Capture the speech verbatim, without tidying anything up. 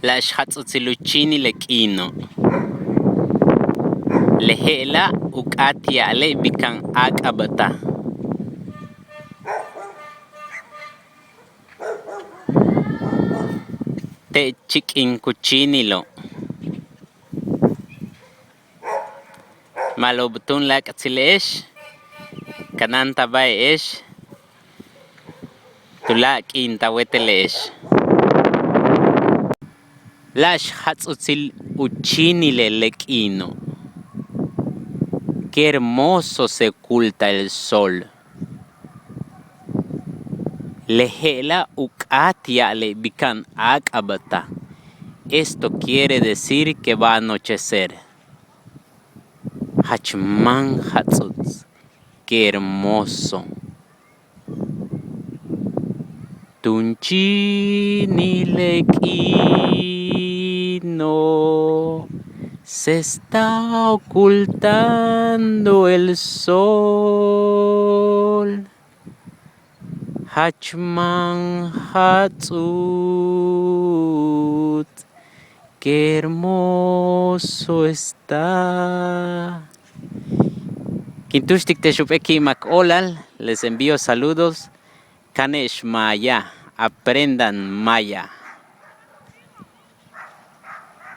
Láax jats'utsil u chíinil le k'iino'. Le je'ela' u k'áat ya'ale' bikan áak'abtaj. Te' chik'in ku chíinilo'. Ma'alob túun láak'tsile'ex, kanáantabáaje'ex, tuláakal k'iin ta wéetele'ex. Láax jats'utsil u chíinile' le k'iino'. Qué hermoso se oculta el sol. Le je'ela' u k'áat ya'ale' bikan áak'abtaj. Esto quiere decir que va a anochecer. Jach máan jats'uts, qué hermoso. Túun chíinil le k'iino', se está ocultando el sol. Jach máan jats'uts, qué hermoso está. Kin túuxtik te'ex jump'éel ki'imak óolal, les envío saludos. Kane'ex maya, aprendan maya.